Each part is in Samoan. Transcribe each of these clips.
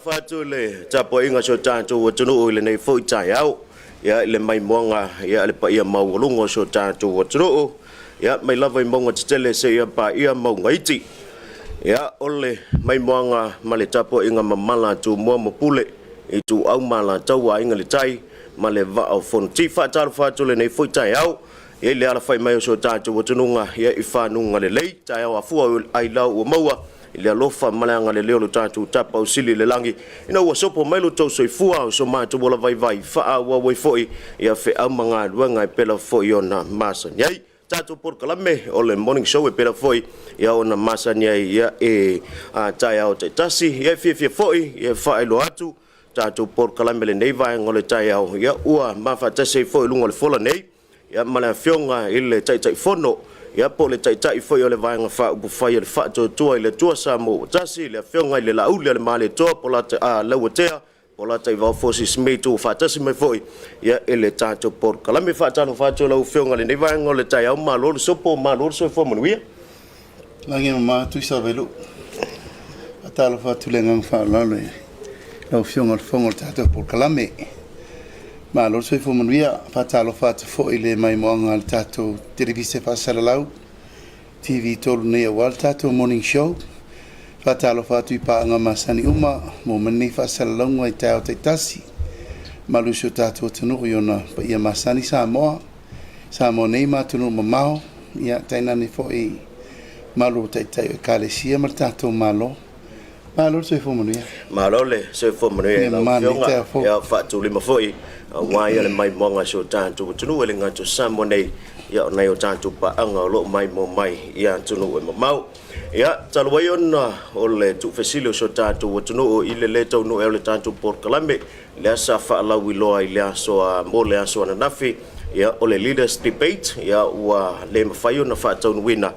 Faatalofa atu i le tapuaiga a si o tatou atunuu i lenei foi taeao, ia, i le maimoaga ia a le paia maualuga o si o tatou atunuu, ia, mai lava i mauga tetele seia paia mauga iti. Ia, o le maimoaga ma le tapuaiga mamala a Tumua ma Pule, Ituau ma Alataua, Aiga i le Tai ma le Vaa o Fonoti. Faatalofa atu i lenei foi taeao i le alafai mai o si o tatou atunuga ia i fanuga lelei, taeao afua ai lau ua maua i le alofa ma le agalelei o lo tatou Tapaau Sili i le lagi, ina ua sopo mai lo outou soifua o so matou ola vaivai faaauau ai foi ia feau ma galuega e pei foi ona masani ai. Tatou polokalame o le Morning Show e pei foi ia ona masani ai ia e taeao taitasi. Ia e fiafia foi ia faailoa atu tatou polokalame lenei vaega o le taeao, ia ua mafaatasi ai foi i luga o le fola nei ia ma le afioga i le Taitaifono, ia po o le Taitai foi o le Vaega Faaupufai o le Faatuatua i le Atua Samoa ua Tasi, le afioga i le Laauli a le Malietoa Leuatea Polataivao Fosi Smith, ua faatasi mai foi ia i le tatou polokalame. Faatalofa atu i lau afioga i lenei vaega o le taeao, malo le sopo, malo le soifua manuia. Lagi e mama Tuisavailuu. Faatalofa atu i le agaga faaaloalo i lau Afioga i le Fofoga o le tatou polokalame. Malo le soifua manuia. Faatalofa atu foi i le maimoaga a le tatou televise faasalalau TV3 nei aua le tatou Morning Show. Faatalofa atu i paaga masani uma mo lenei faasalalauga i taeao taitasi. Malu si o tatou atunuu i ona paia masani Samoa. Samoa nei ma atunuu mamao, ia tainane foi malu o taitai o Ekalesia ma le tatou Malo. Malo le soifua manuia. Malo le soifua manuia i lau afioga, ia faatulima foi aua ia le maimoaga a si o tatou atunuu e le gata o Samoa nei, ia o nai o tatou paaga o lo o maimoa mai i atunuu e mamao. Ia, talu ai ona o le tuufesili o si o tatou atunuu i le lē taunuu ea o le tatou polokalame lea sa faalauiloa i le aso mo le aso ananafi, ia o le Leaders Debate, ia ua le mafai ona faataunuuina,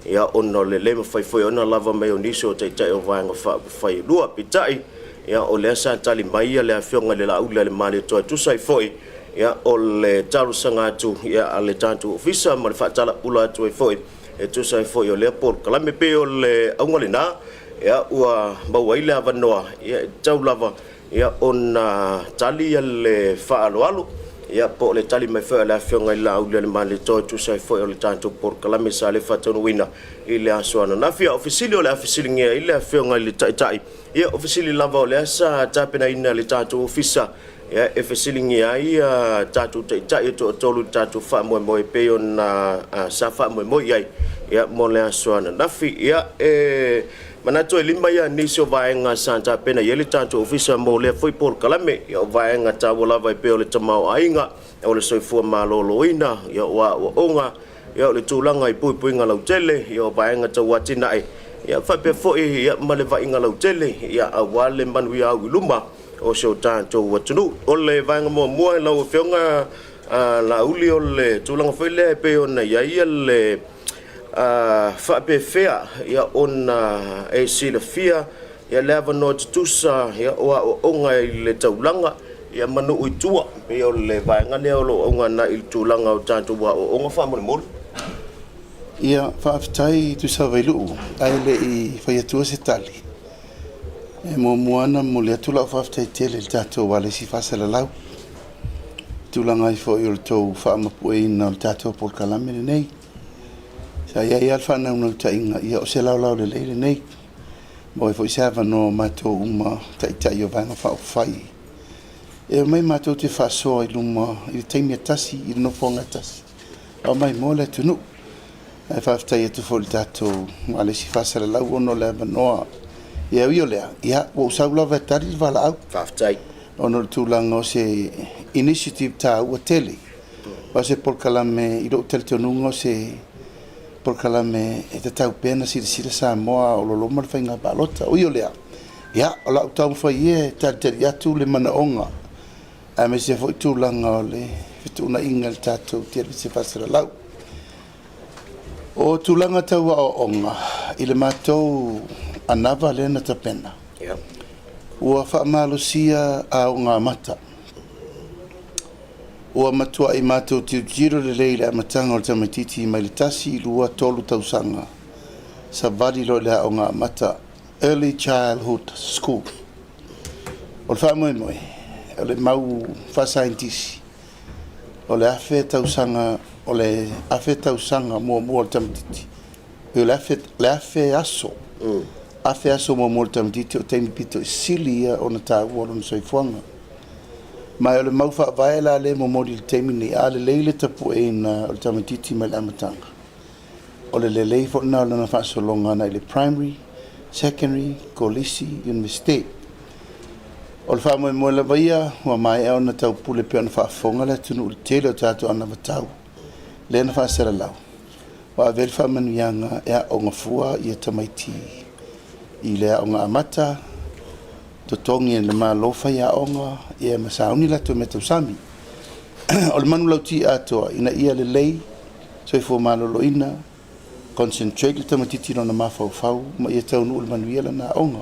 ia ona o le lē mafai foi ona lava mai o nisi o taitai o Vaega Faaupufai e lua. Peitai, ia o lea sa tali mai ia le afioga i le Laauli a le Malietoa e tusa ai foi ia o le talosaga atu ia a le tatou ofisa ma le faatalapula atu ai foi e tusa ai foi o lea polokalame. Pei o le auga lena, ia ua maua ai le avanoa ia e tatau lava ia ona tali ia le faaaloalo, ia po o le tali mai foi a le afioga i le Laauli a le Malietoa e tusa ai foi o le tatou polokalame sa le faataunuuina i le aso ananafi. A o fesili o le a fesiligia ai le afioga i le Taitai, ia o fesili lava o lea sa tapenaina e le tatou ofisa ia e fesiligia ai ia tatou taitai e toatolu i le tatou faamoemoe e pei ona sa faamoemoe i ai ia mo le aso ananafi. Ia e manatu e lima ia nisi o vaega sa tapena i ai le tatou ofisa mo lea foi polokalame. Ia o vaega taua lava e pei o le tamaoaiga, o le soifua maloloina, ia o aoaoga, ia o le tulaga i puipuiga lautele, ia o vaega tau atinae, ia faapea foi ia ma le vaaiga lautele ia aua le manuia au i luma o si o tatou atunuu. O le vaega muamua lau Afioga Laauli, o le tulaga foi lea e pei ona i ai le faapefea ia ona e silafia ia le avanoa tutusa ia o aoaoga i le taulaga ia ma nuu i tua. Pei o le vaega lea o lo o auga i le tulaga o tatou aoaoga faamolemole. Ia, faafetai Tuisavailuu, ae le i fai atua se tali, e muamua ona momoli atu lau faafetai tele i le tatou alesi faasalalau, tulaga ai foi o le tou faamapueina o le tatou polokalame lenei. Sa i ai lava le faanaunautaiga, ia o se laolao lelei lenei, maua ai foi se avanoa o matou uma taitai o Vaega Faaupufai e omai matou te faasoa i luma i le taimi e tasi i le nofoaga e tasi, a o maimoa le atunuu. Ae faafetai atu foi i le tatou alesi faasalalau ona o le avanoa. Ia ui o lea, ia ua ou sau lava e tali le valaau. Faafetai. Ona o le tulaga o se initiative taua tele. O se polokalame i lou talitonuga o se polokalame e tatau pea ona silasila Samoa o loma le faiga palota. Ui o lea, ia o lau taumafai ia e talitali atu le manaoga aemaise foi tulaga o le fetuunaiga i le tatou televise faasalalau. O tulaga tau aoaoga i le matou anava lea na tapena, ua faamalosia aoga amata. Ua matuai matou tilotilo lelei i le amataga o le tamaitiiti mai le 1, 2, 3 tausaga, savali loa i le aoga amata, early childhood school. O le faamoemoe, o le mau faasaienitisi, o le 1000 tausaga, o le 1000 tausaga muamua o le tamaitiiti, o le 1000 aso, 1000 aso muamua o le tamaitiiti o le taimi pito i sili ia ona taua o lona soifuaga. Ma o le mau faavae la lea e momoli i le taimi lenei, a lelei le tapueina o le tamaitiiti mai le amataga, o le lelei foi lena o lana faasologa agai i le primary, secondary, kolisi, Iunivesite. O le faamoemoe lava ia ua maea ona taupule pei ona faafofoga le atunuu i le tele o tatou anavatau lea na faasalalau, ua ave ai le faamanuiaga e aooga fua ia tamaiti i le aoga amata, totogi e le Malo faiaoga ia ma sauni latou mea tausami. O le manulauti atoa ina ia lelei soifua maloloina, concentrate le tamaitiiti i lona mafaufau ma ia taunuu i le manuia lana aoga.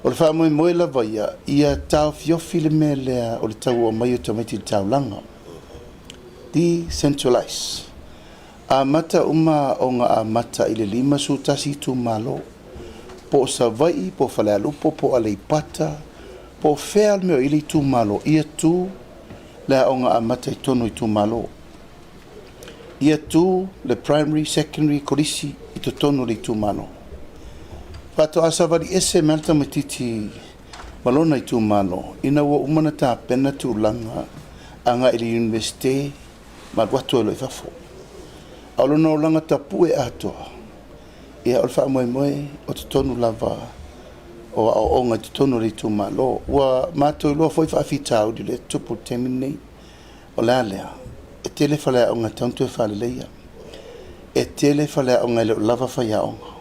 O le faamoemoe lava ia, ia taofiofi le mea lea o le tauoo mai o tamaiti i le taulaga. Decentralize. Amata uma aoga amata i le 51 itumalo, po o Savaii, po o Falealupo, po o Aleipata, po o fea le mea o i ai le itumalo, ia tu le aoga amata i totonu o itumalo. Ia tu le primary, secondary, kolisi i totonu o le itumalo. Faatoa savali ese mai le tamaitiiti ma lona itumalo ina ua uma ona tapena tulaga agai i le Iunivesite ma alu atu ai loa i fafo. A o lona olaga tapue atoa, ia o le faamoemoe o totonu lava o aoaoga i totonu o le itumalo. Ua matou iloa foi faafitauli lea e tutupu i le taimi lenei. O le a lea? E tele faleaoga e tatau ona toe faaleleia. E tele faleaoga e le o lava faiaoga.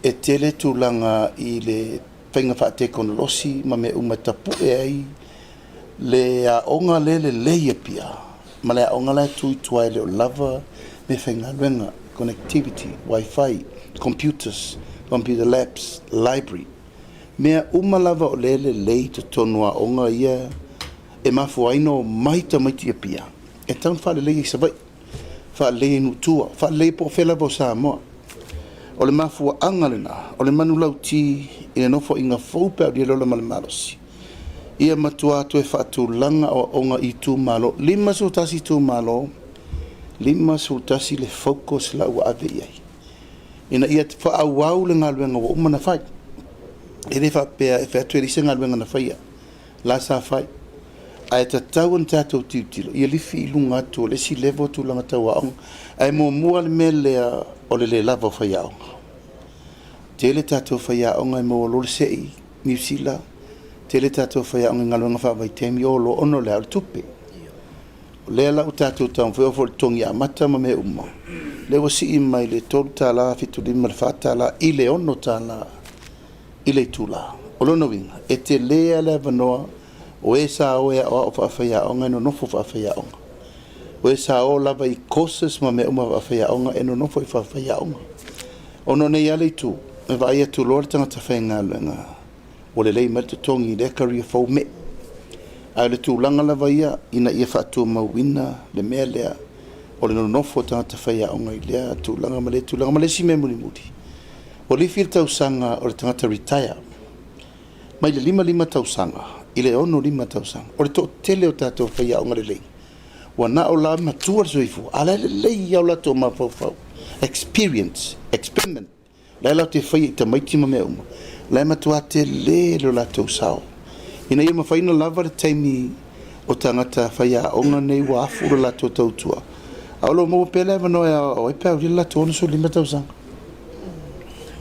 E tele tulaga i le faiga faatekonolosi ma mea uma e tapue ai le aoga lea lelei i Apia ma le aoga la e tu i tua e le o lava meafaigaluega, connectivity, wifi, computers, computer labs, library. Mea uma lava o lea e lelei i totonu o aoga ia e mafua ai ona omai tamaiti i Apia, e tatau ona faaleleia i Savaii, faaleleia i nuu tua, faaleleia po o fea lava o Samoa. O le mafuaaga lena o le manulauti i le nofoaiga fou pe a aulia le ola ma le malosi, ia matua toe faatulaga aoaoga i itumalo, 51 itumalo, 51 le focus la ua ave i ai, ina ia faaauau le galuega ua uma ona fai. E le faapea e fai atu e leai se galuega na faia, la sa fai. Ae tatau ona tatou tilotilo ia lifi i luga atu o le isi level tulaga tau aoga. Ae muamua le mea lea o le le lava o faiaoga. Tele tatou faiaoga e maua loa le sei Niu Sila, tele tatou faiaoga i galuega faavaitaimi o loa ona o le a? O le tupe. O lea la ua tatou taumafai, oo foi i le totogi amata ma mea uma, lea ua sii mai le $3.75 i le $4 i le $6 i le itula. O lona uiga, e tele lava le avanoa o e sa o e aoao faafaiaoga e nonofo faafaiaoga. O e sa o lava i courses ma mea uma faafaiaoga e nonofo i faafaiaoga. Ona o nei lava le itu, e vaai atu loa le tagata faigaluega ua lelei mai le totogi i lea career fou me. Ae o le tulaga lava ia ina ia faatumauina le mea lea o le nonofo o tagata faiaoga i lea tulaga ma lea tulaga. Ma le isi mea mulimuli, ua lifi le tausaga o le tagata retire mai le 55 tausaga i le 65 tausaga. O le toatele o tatou faiaoga lelei ua na o la matua le soifua, a o la e lelei lava o latou mafaufau, experience, experiment, la e latou te faia i tamaiti ma mea uma, la e matua tele lo latou sao ina ia mafai ona lava le taimi o tagata faiaoga nei ua afu lo latou tautua, a o lo o maua pea le avanoa e aoao ai pe a aulia le latou 65 tausaga.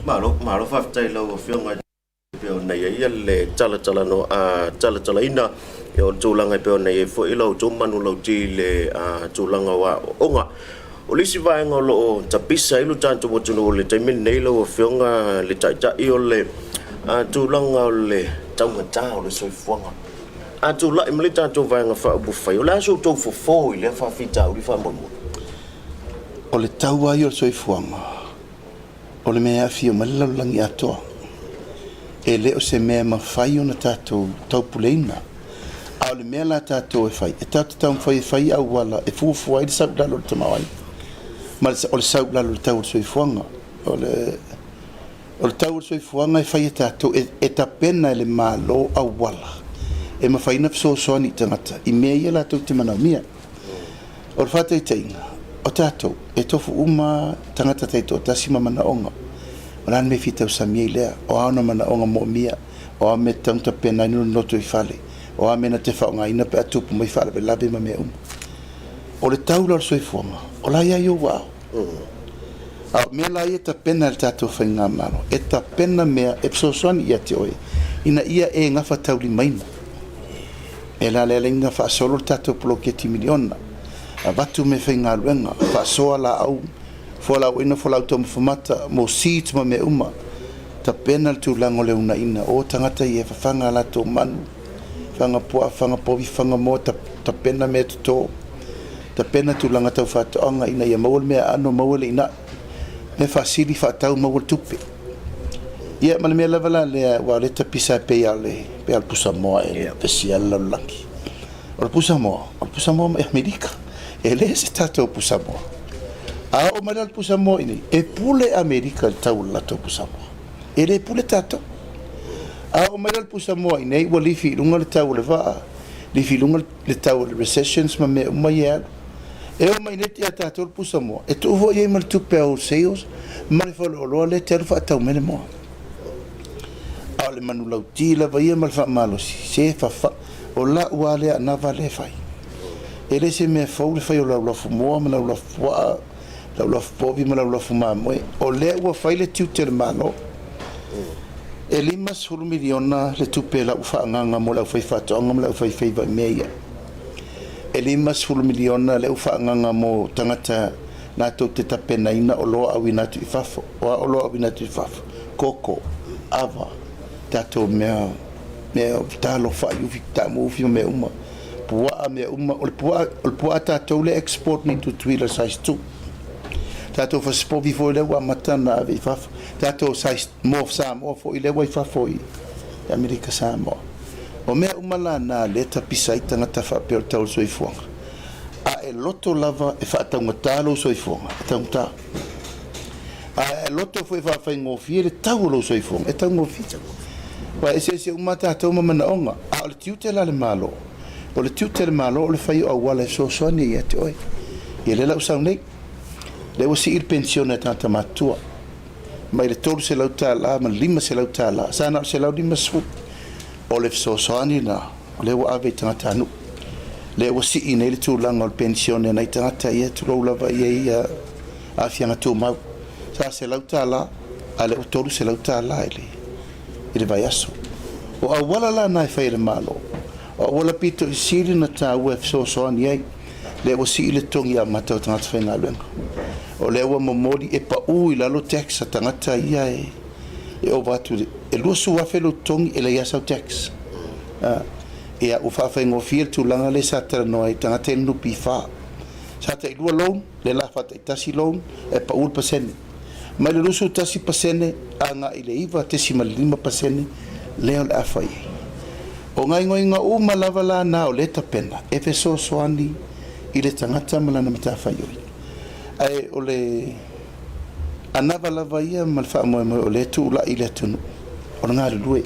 Malo, malo faafetai i lau Afioga e pei ona i ai le talatalanoa, talatalaina o le tulaga e pei ona i ai foi la outou manulauti i le tulaga o aoaoga. O le isi vaega o lo o tapisa ai lo tatou atunuu i le taimi lenei lau Afioga i le Taitai o le tulaga o le taugata o le soifuaga. A tulai mai le tatou Vaega Faaupufai, o le a so outou fofo i lea faafitauli faamolemole? O le tau lava ia o le soifuaga, o le mea e aafia mai le lalolagi atoa. E le o se mea e mafai ona tatou taupuleina. A o le mea la tatou e fai, e tatou te taumafai e fai auala e fuafua ai le sau i lalo o le tamaoaiga, ma o le sau i lalo o le tau o le soifuaga. O le. O le tau o le soifuaga e fai e tatou, e tapena e le Malo auala e mafai ona fesoasoani i tagata i mea ia latou te manaomia. O le faataitaiga, o tatou, e tofu uma tagata taitoatasi ma manaoga. O le a le mea e fia tausami ai lea? O a ona manaoga moomia? O a mea e tatau ona tapena ai lona lotoifale? O a mea na te faaaogaina pe a tupu mai faalavelave ma mea uma? O le tau la o le soifuaga, o la e i ai i ou aao. A o mea la ia e tapena e le tatou Faigamalo, e tapena mea e fesoasoani ia te oe ina ia e gafataulimaina. E la le ala faasolo le tatou poloketi miliona, avatu meafaigaluega, faasoa laau, fualaauaina, fualaau taumafa mata, mo seeds ma mea uma, tapena le tulaga o le uunaina o tagata ia e fafaga a latou manu, faga puaa, faga povi, faga moa, tapena mea toto, tapena tulaga tau faatoaga ina ia maua le meaaano, maua le inai, mea faasili faatau, maua le tupe. Ia ma le mea lava la lea, aua o lea e tapisa e pei lava o le, pei lava o le pusamoa e pesi lava le lalolagi. O le pusamoa, o le pusamoa mai Amerika. E le se tatou pusamoa. A oo mai la le pusamoa i inei, e pule Amerika i le tau o le latou pusamoa. E le pule tatou. A oo mai la le pusamoa i inei, ua lifi i luga le tau o le vaa, lifi i luga le tau o le recessions ma mea uma ia e alu. E oo mai nei ia tatou le pusamoa, e tuu foi i ai ma le tupe a wholesales ma le faleoloa lea e te alu faatau mai le moa. A o le manulauti lava ia ma le faamalosi, se fafa, o lau lava lea anava lea e fai. E le se mea fou le fai o lau lafumoa ma lau lafupuaa, lau lafupovi ma lau lafumamoe. O lea ua fai le tiute o le Malo. E $50 miliona le tupe la ua faaagaaga mo le aufaifaatoaga ma le aufaifaiva i mea ia. E $50 miliona lea ua faaagaaga mo tagata latou te tapenaina oloa auina atu i fafo. O a oloa auina atu i fafo? Koko, ava, tatou mea, mea talo, fai, ufi, taamu ufi ma mea uma. Puaa, mea uma. O le puaa, o le puaa tatou lea export nei Tutuila size 2. Tatou fasipovi foi lea ua amata ona ave i fafo. Tatou size moa Samoa foi lea ua i fafo i Amerika Samoa. O mea uma la na lea e tapisa ai tagata faapea o le tau o le soifuaga. A e loto lava e faataugata lou soifuaga, e taugata. A e loto foi e faafaigofie le tau o lou soifuaga, e taugofie. Aua e eseese uma tatou ma manaoga. A o le tiute la a le Malo, o le tiute a le Malo o le fai o auala e fesoasoani ai ia te oe. Ia lea la ua sau nei, lea ua sii le penisione a tagata matutua mai le $300 ma le $500, sa na o le $150. O le fesoasoani lena o lea ua ave i tagatanuu. Lea ua sii nei le tulaga o le penisione a nai tagata ia, tulou lava ia ia aafiaga tumau. Sa $100, a o lea ua $300 i le vaiaso. O auala la na e fai e le Malo, o auala pito i sili ona taua e fesoasoani ai, lea ua sii le totogi amata o tagata faigaluega. O lea ua momoli e pau i lalo tax a tagata ia e ova atu i le $20,000 lou totogi e leai lava sau tax. Ia, ua faafaigofie le tulaga lea sa talanoa ai tagata i le NPF. Sa tailua loan, lea la faataitasi loan e pau le pasene. Mai le 21% agai i le 9.5% lea o le a fai ai. O gaoioiga uma lava la na o lea tapena e fesoasoani i le tagata ma lana matafaioi. Ae o le anava lava ia ma le faamoemoe o lea e tulai i le atunuu, o le galulue.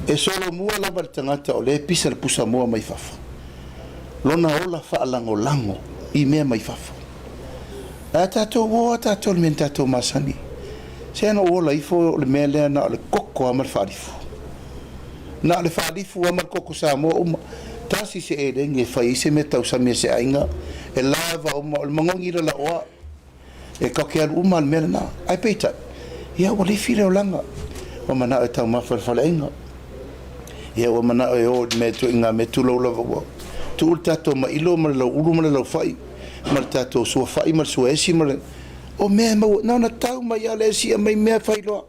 E solomua lava le tagata o lea e pisa le pusamoa mai fafo, lona ola faalagolago i mea mai fafo. Ae a tatou o a tatou i le mea na tatou masani, se na ou ola ifo o le mea lea na o le koko lava ma le faalifu. Na o le faalifu lava ma le koko Samoa uma. Tasi se elegi e fai ai se mea tausami a se aiga, e lava uma, o le magogi lalaoa. E tatou te alu uma lava i le mea lena. Ae peitai, ia ua lifi le olaga, ua manao e taumafa i le faleaiga. Ia ua manao e o i le mea ituaiga mea tulou lava ua tuu le tatou mailo ma le lauulu ma le laufai ma le tatou suafai ma le suaesi ma le... O mea e maua, na ona tau mai lava o le esi aumai mea fai loa.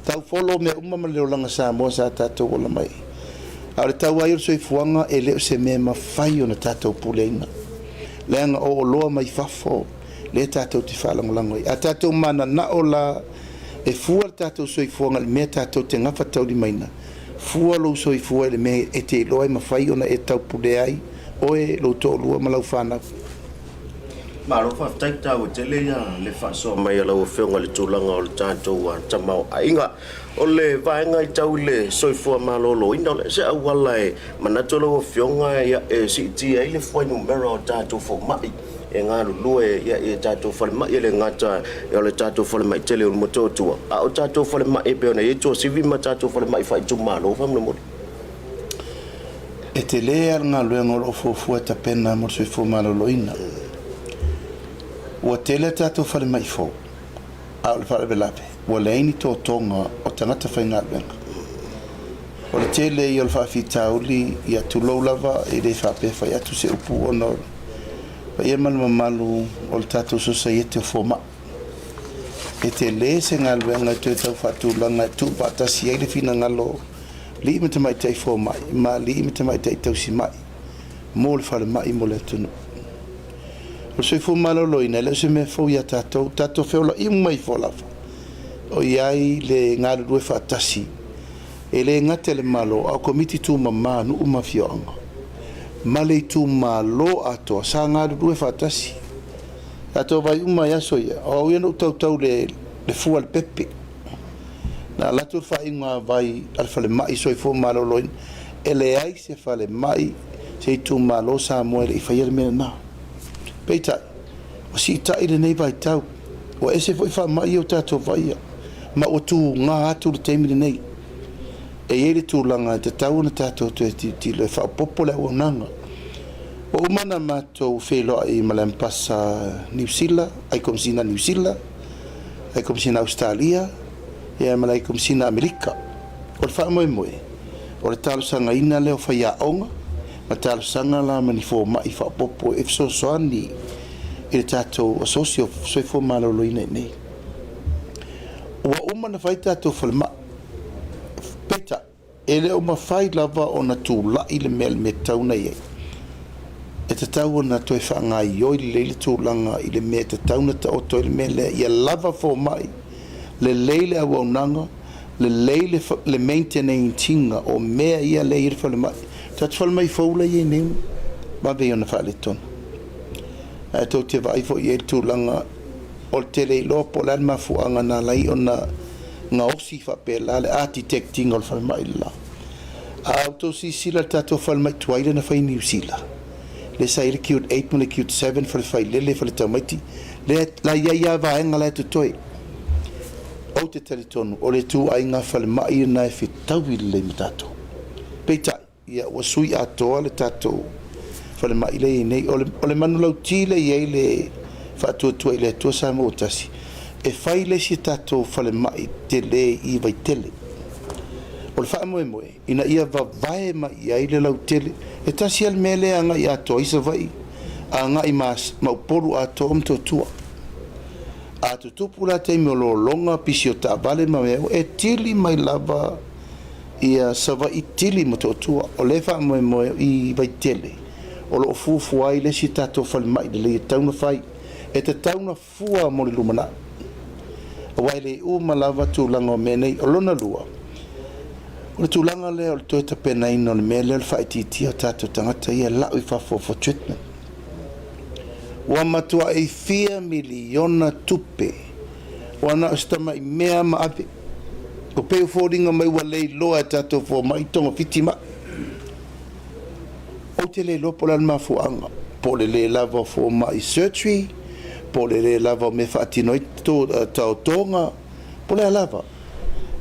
Tau folo mea uma ma le olaga Samoa sa tatou ola mai. A o le tau lava ia o le soifuaga e le o se mea e mafai ona tatou puleaina. Leaga o oloa mai fafo lea tatou te faalagolago ai. A tatou mananao la e fua le tatou soifuaga i le mea tatou te gafataulimaina, fua lou soifua i le mea e te iloa e mafai ona e taupulea ai oe, lou toalua ma lau fanau. Malo faafetai, taua tele ia le faasoa mai a lau Afioga i le tulaga o le tatou tamaoaiga. O le vaega i tau i le soifua maloloina, o le se auala e manatu lau Afioga ia e siitia ai le fuainumera o tatou fomai e galulue ia i tatou falemai, e le gata o le tatou falemai tele o le Motootua, a o tatou falemai e pei ona i ai Tuasivi ma tatou falemai faaitumalo faamolemole? E tele lava le galuega o lo o fuafua e tapena mo le soifua maloloina. Ua tele a tatou falemai fou, a o le faalavelave, ua leai ni totoga o tagata faigaluega. O le tele ia o le faafitauli, ia tulou lava, e le faapea e fai atu se upu ona o le paia ma le mamalu o le tatou sosaiete o fomai. E tele se galuega e toe tau faatulaga e tuufaatasi ai le finagalo o alii ma tamaitai fomai ma alii ma tamaitai tausimai mo le falemai mo le atunuu. O le soifua maloloina e le o se mea fou ia tatou, tatou feola'i uma ifo lava o i ai le galulue faatasi, e le gata i le Malo, a o Komiti Tumama a nuu ma afioaga ma le itumalo atoa sa galulue faatasi. Tatou vaai uma i aso ia, o au ia na ou tautau i le fua a le pepe. Na alu atu le faaiuga vai a le falemai soifua maloloina, e leai se falemai se itumalo Samoa e le i faia le mea lena. Peitai, ua siitai lenei vaitau, ua ese foi faamai ia ua tatou vaaia, ma ua tuga atu le taimi lenei. E i ai le tulaga e tatau ona tatou toe tilotilo e faaopoopo le auaunaga. Ua uma ona matou feiloai ma le Ambasa Niu Sila, Ai Komesina Niu Sila, Ai Komesina Ausetalia, ia ma le Ai Komesina Amerika. O le faamoemoe, o le talosagaina lea o faiaoga ma talosaga la ma ni fomai faaopoopo e fesoasoani i le tatou Asosi o Soifua Maloloina i inei. Ua uma ona fai tatou falemai, peitai, e le o mafai lava ona tulai le mea i le mea e tatau ona i ai. E tatau ona toe faagaoioi lelei le tulaga i le mea e tatau ona taoto ai le mea lea, ia lava fomai, lelei le auaunaga, lelei le maintenance ina o mea ia lea e i ai le falemai. O le tatou falemai fou la e i ai nei, vave ia ona faaletonu. Ae tou te vaai foi i ai i le tulaga o le tele iloa po o le a le mafuaaga na ala ai ona gaosi faapela le architect ina o le falemai le la. A outou silasila i le tatou falemai tuai lea na fai i Niu Sila, lea sa i ai le Cute 8 ma le Cute 7, fale failele, fale tamaiti, lea la i ai lava vaega la e totoe. Ou te talitonu o le ituaiga falemai lena e fetaui lelei ma tatou. Peitai, ia ua sui atoa le tatou falemai lea e i ai nei. O le, o le manulauti lea e i ai le faatuatua i le Atua Samoa ua tasi, e fai le isi tatou falemai tele i Vaitele. O le faamoemoe, ina ia vavae mai i ai le lautele. E tasi lava le mea lea e agai atoa ai Savaii, agai ma, ma Upolu atoa ma Motootua. A tutupu la taimi o lologa, pisi o taavale ma mea, e tili mai lava ia Savaii tili Motootua. O lea e faamoemoe i Vaitele o lo o fuafua ai le isi tatou falemai lelei e tatau ona fai. E tatau ona fua mo le lumanai, aua e le uma lava tulaga o mea nei. O lona lua, o le tulaga lea o le toe tapenaina o le mea lea o le faaitiitia o tatou tagata ia e lau i fafo for treatment. Ua matuai fia miliona tupe ua na o se tamai mea ma ave. Ua pei ua foliga mai ua le iloa e tatou fomai togafiti mai. Ou te le iloa po o le a le mafuaaga, po o le le lava o fomai surgery, po o le le lava o mea e faatino ai taotoga, po o le a lava.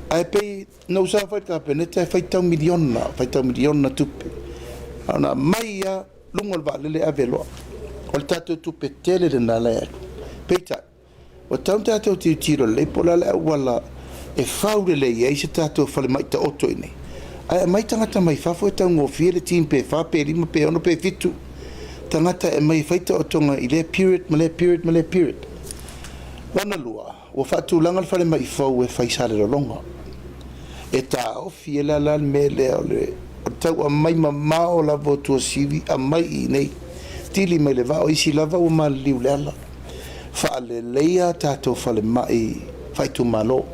Ae pei na ou saofai i le Kapeneta e faitau miliona, faitau miliona tupe. A ona aumai lava luga o le vaalele ave loa. O le tatou tupe tele lena la e alu. Peitai, ua tatau ona tatou tilotilo lelei po o le a le auala e fau lelei ai se tatou falemai taoto i inei, ae aumai tagata mai fafo e taugofie le team pe fa pe lima pe ono pe fitu tagata e aumai e fai taotoga i lea period ma lea period ma lea period. Lona lua, ua faatulaga le falemai fou e fai i Salelologa. E taofi ai la la le mea lea o le tau aumai mamao lava o Tuasivi aumai i inei, tili mai le vaa o isi lava ua maliliu i le ala. Faaleleia tatou falemai faaitumalo.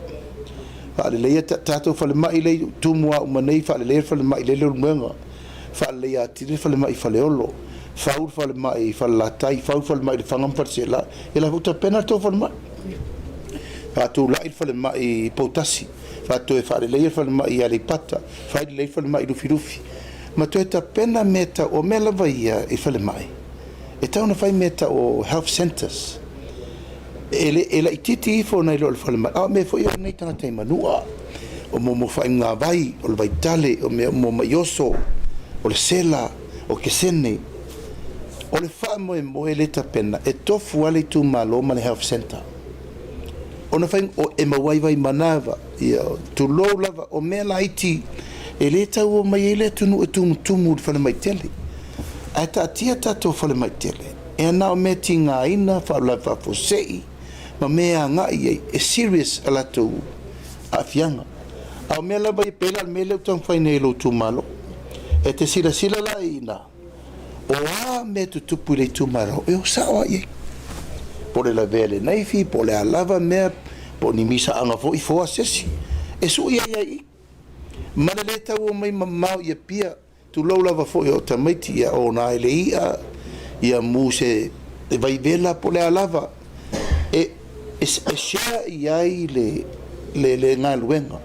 Faaleleia tatou falemai lea i Tumua uma nei, faaleleia le falemai lea i Leulumoega, faaleleia atili le falemai i Faleolo, Fau le falemai i Falelatai, fau le falemai i Lefaga ma Faleaseela, ia la foi ua tapena le tou falemai. Faatulai le falemai i Poutasi, faatoe faaleleia le falemai i Aleipata, fai lelei le falemai i Lufilufi, ma toe tapena mea tau, o mea lava ia i falemai, e tatau ona fai mea tau o health centres. E, le, e laitiiti ifo nai lo le falemai, a o mea foi o nei tagata i Manua, o mo faigavai, o le vaitale, o mea mo maioso, o le sela, o kesene. O le faamoemoe le tapena, e tofu lava le itumalo ma le health centre. Ona fai, o, e maua ai vai manava, ia, tulou lava, o mea laiti, e le tau o mai ai le atunuu e tumutumu i le falemai tele. Ae taatia tatou falemai tele, e na o mea tigaina, faalavelave faafuasei, ma mea e agai i ai, e serious a latou aafiaga. A o mea lava ia, pei la o le mea lea ua taumafai nei e lou itumalo. E te silasila la i ina, o a mea tutupu i le itumalo, e o sao lava i ai. Po o le lavea i le naifi, po o le a lava mea, po o ni misaaga foi, foa se isi, e sui ai lava i i. Ma le le tau o mai mamao i Apia, tulou lava foi o tamaiti, ia ona ai le i'a, ia mu se vaivela po o le a lava, e share i ai le galuega.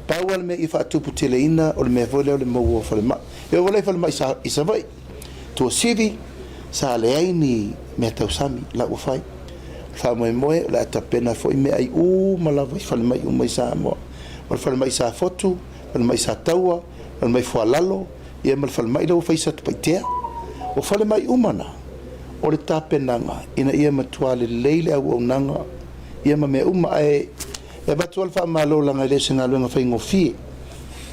Pau lava le mea ia faatuputeleina o le mea foi lea o le maua o falemai. E oo lava i falemai i Savaii, Tuasivi, sa leai ni mea tausami, la ua fai. Faamoemoe o le a tapena foi meaai uma lava i falemai uma i Samoa. O le falemai i Safotu, falemai i Sataua, falemai i Foalalo, ia ma le falemai la ua fai i Satupaitea. O falemai uma na, o le tapenaga ina ia matua lelei le auaunaga ia ma mea uma. Ae e avatu lava le faamalo leaga e le o se galuega faigofie.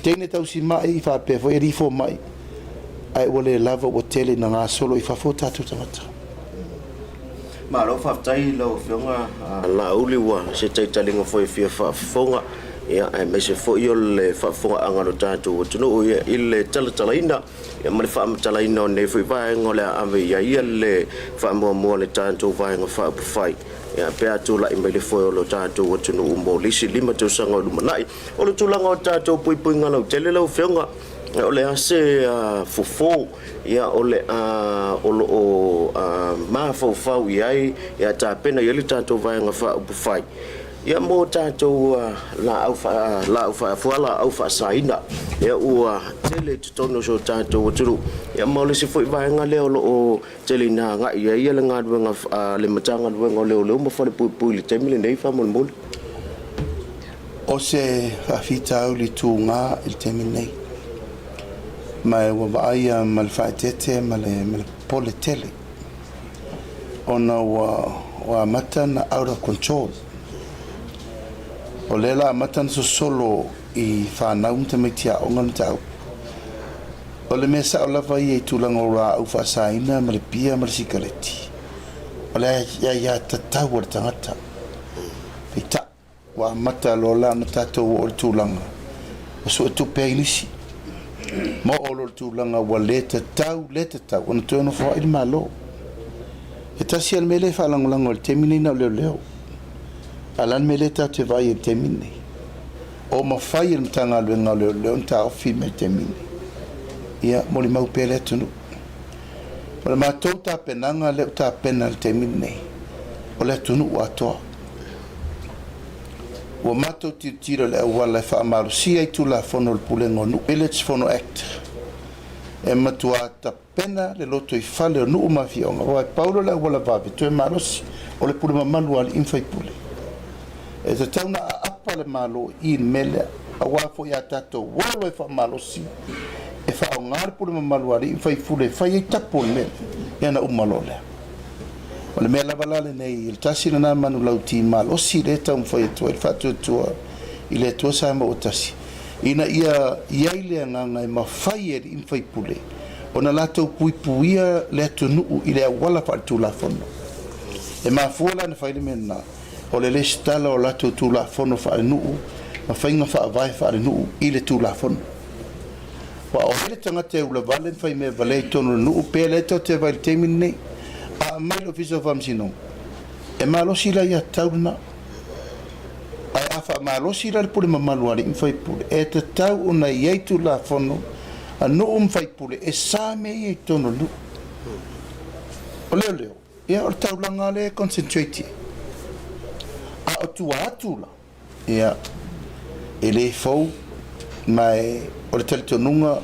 Teine tausimai faapea foi alii fomai, ae ua le lava ua tele ina gasolo i fafo o tatou tagata. Malo faafetai i lau Afioga Laauli, ua se taitaliga foi e fia faafofoga, ia, aemaise foi o le faafofogaaga a lo tatou atunuu, ia, i le talatalaina, ia, ma le faamatalaina o lenei foi vaega o le a ave i ai ia le faamuamua a le tatou Vaega Faaupufai, ia, pe a tulai mai le foe o lo tatou atunuu mo le isi 5 tausaga o lumanai. O le tulaga o tatou puipuiga lautele lau Afioga, o le a se fofo, ia, o le a o lo o mafaufau i ai, ia, tapena i ai le tatou Vaega Faaupufai, ia, mo tatou laau fualaau faasaina, ia, ua tele i totonu o si o tatou atunuu, ia, ma o le isi foi vaega lea o lo o tele ina agai i ai le galuega a le Matagaluega o Leoleo ma Falepuipui i le taimi lenei faamolemole. O se faafitauli tuga i le taimi lenei, ma e ua vaaia ma le faaeteete ma le popole tele, ona ua amata ona out of control. O lea la amata ona sosolo i fanau ma tamaiti aoga le mataupu. O le mea sao lava ia i tulaga o laau faasaina ma le pia ma le sikareti, o le aiatatau a le tagata. Peitai, ua amata loa la ona tatou oo i le tulaga ua suetupe ai nisi, ma oo loa i le tulaga ua le tatau, le tatau ona toe nofoai le Malo. E tasi lava le mea lea e faalagolago i le taimi lenei na o leoleo. A o le a le mea lea tatou te vaai ai i le taimi lenei? O mafai e le Matagaluega o Leoleo ona taofi mai i le taimi lenei. Ia, molimau pea le atunuu. O le matou tapenaga lea ua tapena i le taimi lenei, o le atunuu atoa. Ua matou tilotilo i le auala e faamalosia ai Tulafono o le Pulega o Nuu, Village Fono Act, e matua tapena le lotoifale o nuu ma afioaga, aua e pau lea o le auala vave toe malosi, o le pule mamalu a alii ma faipule. E tatau ona aapa le Malo i le mea lea, aua foi a tatou o loa e faamalosi, e faaaoga le pule mamalu a alii ma faipule e fai ai tapu o le mea lea, ia ona uma loa lea. O le mea lava la lenei, o le tasi lena manulauti malosi lea e taumafai atu ai le faatuatua i le Atua Samoa ua tasi, ina ia i ai le agaga e mafai e alii ma faipule ona latou puipuia le atunuu i le auala faaletulafono. E mafua la ona fai le mea lena, o le lesitala o latou tulafono faalenuu ma faiga faavae faalenuu i le tulafono. Aua o ai le tagata e ulavale ma fai mea valea i totonu o le nuu pe lea tatou te vaai i le taimi lenei. A aumai le Ofisa o Faamasinoga, e malosi le aiatatau lena. Ae a faamalosi la le pule mamalu a alii ma faipule, e tatau ona i ai tulafono a nuu ma faipule e sa mea ia i totonu o le nuu. O leoleo, ia o le taulaga lava lea e concentrate i ai. A o tua atu la, ia, e le fou, ma e, o le talitonuga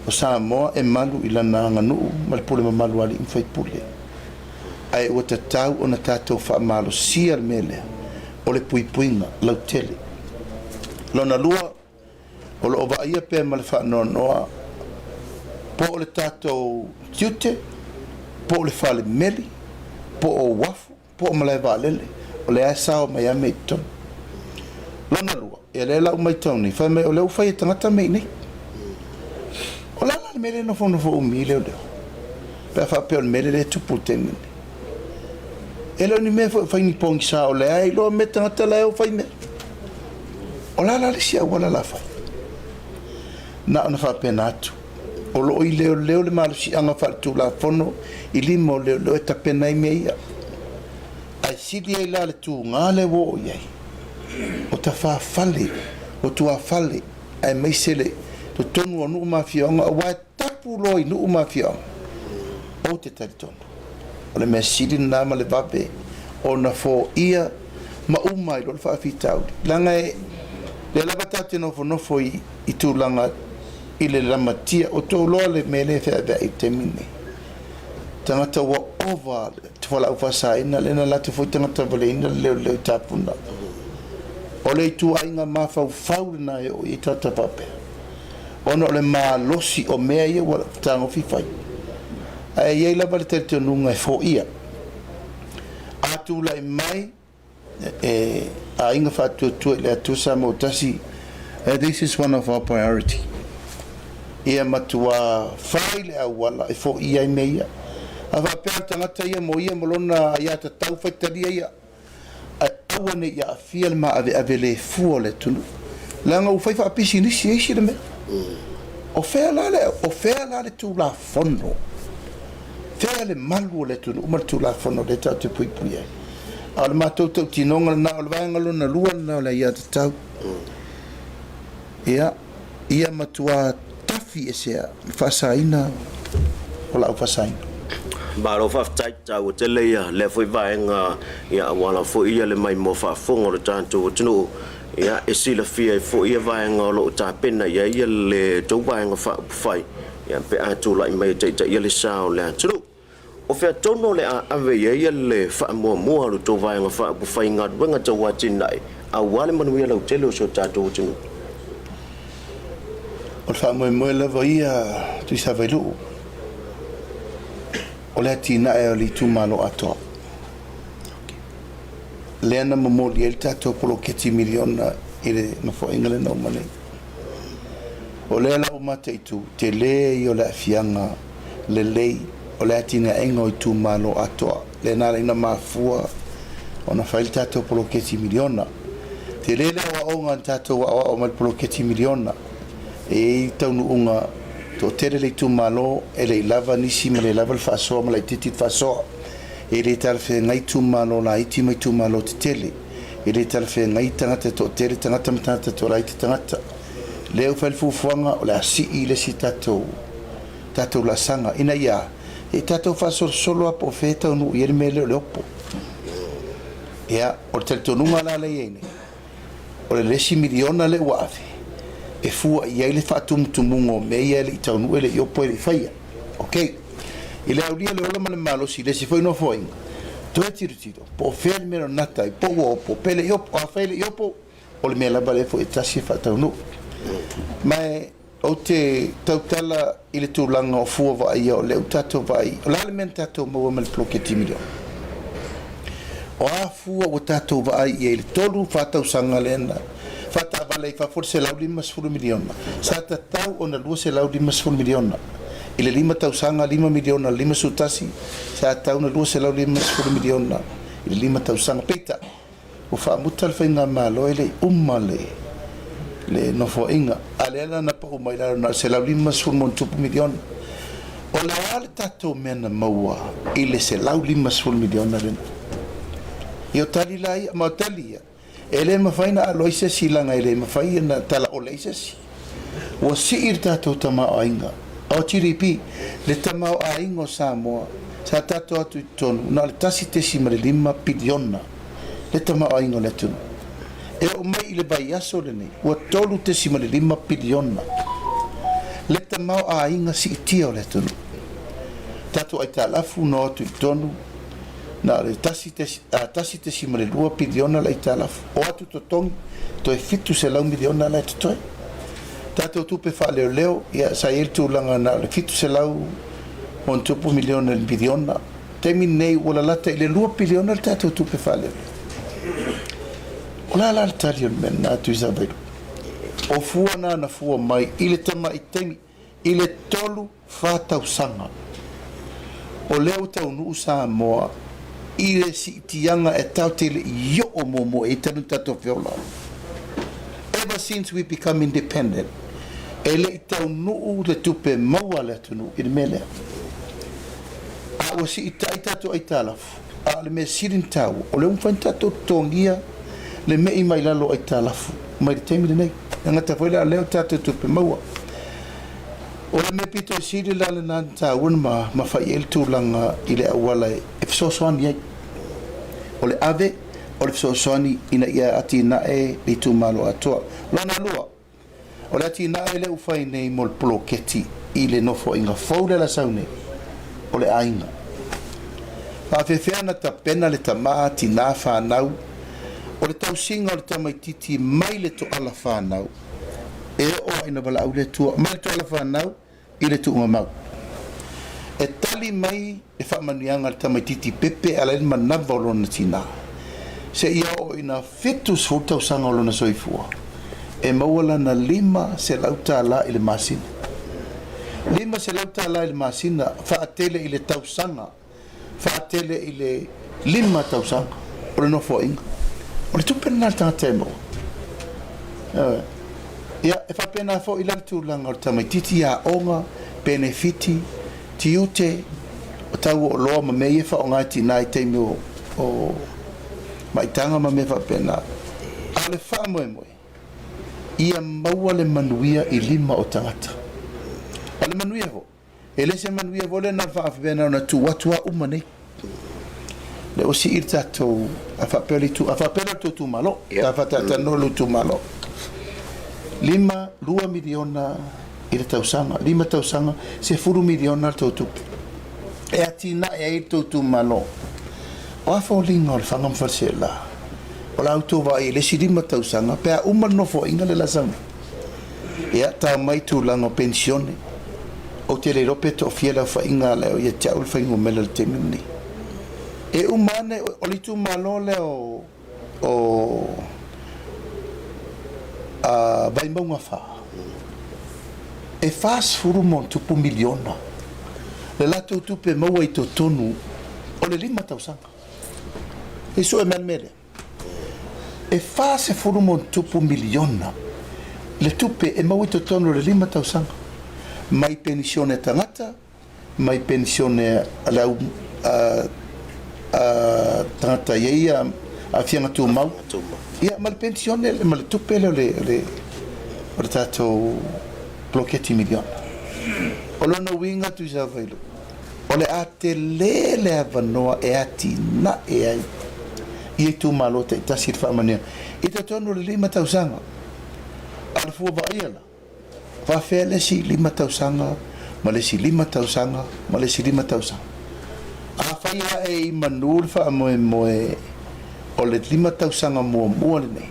o Samoa e malu i lana aganuu ma le pule mamalu a alii ma faipule. Ae ua tatau ona tatou faamalosia le mea lea o le puipuiga lautele. Lona lua, o lo o vaaia pea ma le faanoanoa po o le tatou tiute, po o le fale meli, po o uafu, po o malae vaalele, o lea e sao mai lava mea i totonu. Lona lua, ia lea la ua matau nei, fai mai o lea ua fai e tagata mea i inei. O le a la le mea lea e nofonofo umi ai leoleo pe a faapea o le mea lea e tupu i le taimi lenei? E le o ni mea foi o fai ni pogisa, o lea e iloa mea tagata la e o fai mea. O le a la le isi auala la fai? Na ona faapena atu. O lo o i leoleo le malosiaga faaletulafono i lima o leoleo e tapena ai mea ia. Ae sili ai la le tuga lea ua oo i ai, o tafafale, o tuafale, aemaise le totonu o nuu ma afioaga, aua e tapu loa i nuu ma afioaga. Ou te talitonu, o le mea sili lena ma le vave ona foia ma uma ai loa le faafitauli. Leaga e lea lava tatou te nofonofo i i tulaga i le lamatia, o tou loa le mea lea e feaveai i le taimi lenei. Tagata ua ova le fualaau faasaina, lea na latou foi tagata valeina le leoleo i Tapuna. O le ituaiga mafaufau lena e oo i ai tagata faapea, ona o le malosi o mea ia ua fetagofi fai. Ae i ai lava le talitonuga e foia. A tulai mai e aiga faatuatua i le Atua Samoa Tasi, this is one of our priority. Ia matua fai le auala e foia ai mea ia. A faapea o le tagata ia mo ia ma lona aiatatau faitalia ia, ae aua ne i aafia le maaveave le fua o le atunuu. Leaga ua fai faapisinisi e isi le mea. O fea la le, o fea la le Tulafono? Fea le malu o le atunuu ma le Tulafono lea tatou te puipui ai? A o le matou tautinoga lena, o le vaega lona lua lena o le aiatatau. Ia, ia matua tafi esea le faasaina o lau faasaina. Malo faafetai, taua tele ia lea foi vaega ia auala foi ia le maimoa faafofoga o le tatou atunuu ia e silafia ai foi ia vaega o lo o tapena i ai ia le tou vaega faaupufai ia pe a tulai mai e taitaia le sa o le atunuu. O fea tonu o le a ave i ai le faamuamua a lo outou Vaega Faaupufai i galuega tau atinae aua le manuia lautele o si o tatou atunuu? O le faamoemoe lava ia Tuisavailuu, o le atinae o le itumalo atoa, lea na momoli ai le tatou poloketi miliona i le Nofoaiga lea na uma nei. O lea la ua mataitu, tele ia o le aafiaga lelei o le atinaeina o itumalo atoa, lea na ala ai ona mafua ona fai le tatou poloketi miliona. Tele le aoaoga na tatou aoao mai le poloketi miliona, e i ai taunuuga toatele le itumalo e le i lava nisi ma le lava le faasoa ma laitiiti le faasoa. E le talafeagai itumalo laiti ma itumalo tetele. E le talafeagai tagata toatele tagata ma tagata toalaiti tagata. Lea ua fai le fuafuaga o le a sii le isi tatou tatou laasaga ina ia e tatou faasolosolo lava po o fea e taunuu i ai le mea lea o le opo. Ia, o le talitonuga la lea e i ai nei, o le isi miliona lea ua ave e fua i ai le faatumutumuga o mea ia e le i taunuu e le i opo e le i faia. Ok. I le aulia le ola ma le malosi i le isi foi nofoaiga, toe tilotilo po o fea le mea o nata ai, po ua opo, pe le i opo. Afai e le i opo, o le mea lava lea foi e tasi e faataunuu. Ma e ou te tautala i le tulaga o fua vaaia o lea ua tatou vaai, o le a le mea na tatou maua mai le poloketi miliona? O a fua ua tatou vaai i ai i le 3, 4 tausaga lea na faataavale ai i fafo le $150 miliona, sa tatau ona $250 miliona i le 5 tausaga, $5 miliona i le 51, sa tatau ona $250 miliona i le 5 tausaga. Peitai, Ua faamuta le faigamalo e le i uma le le nofoaiga, a lea la na pau mai lalo na o le $150 miliona. O le a le tatou mea na maua i le $150 miliona lena? Ia o tali la ia, ma o tali ia, e le mafai ona alo ai se isi leaga e le mafai ona talaole ai se isi. Ua sii le tatou tamaoaiga. Our GDP, le tamaoaiga o Samoa, sa tatou atu i totonu, na o le 1.5 piliona le tamaoaiga o le atunuu. E oo mai i le vaiaso lenei, ua 3.5 piliona le tamaoaiga siitia o le atunuu. Tatou aitalafu na o atu i totonu, na o le 1.2 piliona le aitalafu, o atu totogi, toe 700 miliona la e totoe. Tatou tupe faaleoleo, ia, sa i ai le tulaga na o le 700 ma ona tupu miliona i le piliona. Taimi lenei ua lalata i le 2 piliona le tatou tupe faaleoleo. O le a la le tali o le mea lena Tuisavailuu? O fua na na fua mai i le tamai taimi i le 3 fa tausaga. O lea ua taunuu Samoa i le siitiaga e tatou te le i oo muamua i ai talu ona tatou feola. Ever since we become independent, e le i taunuu le tupe maua a le atunuu i le mea lea. A ua siitai tatou aitalafu, a o le mea sili ona taua, o lea ua mafai ona tatou totogia le me'i mai lalo o aitalafu mai le taimi lenei. E gata foi la o lea o tatou tupe maua. O le mea pito sili la lena na taua na mafai ai le tulaga i le auala e fesoasoani ai. O le ave o le fesoasoani ina ia atinae le itumalo atoa. Lona lua, o le atinae lea ua fai nei mo le poloketi i le nofoaiga fou lea la sau nei, o le aiga. Faafefea na tapena le tama, tina, fanau, o le tausiga o le tamaititi mai le toala fanau e oo lava ina valaau le Atua mai le toala fanau i le tuugamau. E tali mai le faamanuiaga a le tamaititi pepe e ala ai le manava o lona tina, seia oo ina 70 tausaga o lona soifua, e maua lana $500 i le masina. $500 i le masina faatele i le tausaga faatele i le 5 tausaga o le nofoaiga. O le tupe lena a le tagata e maua. Ioe. Ia, e faapena foi la le tulaga o le tamaitiiti, aoga, penefiti, tiute, o tau o oloa ma mea ia e faaaoga e tina i taimi o, o maitaga ma mea faapena. A o le faamoemoe, ia maua le manuia i lima o tagata. O le manuia foi, E le se manuia foi lea na o le faafefea na ona tuu atu lava uma nei. Lea ua sii le tatou, a faapea le itu, a faapea la le tou itumalo, ta faataatanoa le itumalo. 5, 2 miliona i le tausaga, 5 tausaga, 10 miliona le tou tupe. E atinae ai le tou itumalo. O a foliga o Lefaga ma Faleaseela? O la outou vaai i le isi 5 tausaga pe a uma le nofoaiga lea la sau nei. Ia, tau mai tulaga o penisione. Ou te le iloa pe toafia le aofaiga a lea o ia te au le fuainumera i le taimi lenei. E uma ane, o le itumalo lea o, o a, Vaimauga 4, e 40 ma ona tupu miliona le latou tupe maua i totonu o le 5 tausaga. E sue mai le mea lea. E 40 ma ona tupu miliona le tupe e maua i totonu o le 5 tausaga, mai penisione a tagata, mai penisione a le au tagata e i ai aafiaga tumau, ia ma le penisione ma le tupe lea o le o le tatou poloketi miliona. O lona uiga Tuisavailuu, O le a tele le avanoa e atinae ai ia itumalo taitasi i le faamanuiaga i totonu o le 5 tausaga. A o le fua vaaia la, faafefea le isi 5 tausaga ma le isi 5 tausaga ma le isi 5 tausaga? Afai lava e i manu le faamoemoe o le 5 tausaga muamua lenei,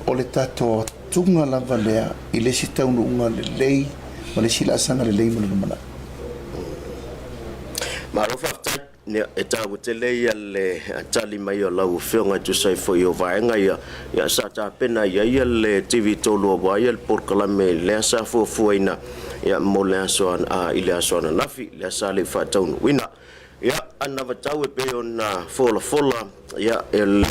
o le tatou atuga lava lea i le isi taunuuga lelei ma le isi laasaga lelei mo le lumanai. Malo faafetai. Ia, e taua tele ia le tali mai o lau Afioga e tusa ai foi o vaega ia, ia sa tapena i ai le TV3 aua ia le polokalame lea sa fuafuaina ia mo le aso i le aso ananafi lea sa le i faataunuuina. Ia, anavatau e pei ona folafola ia e le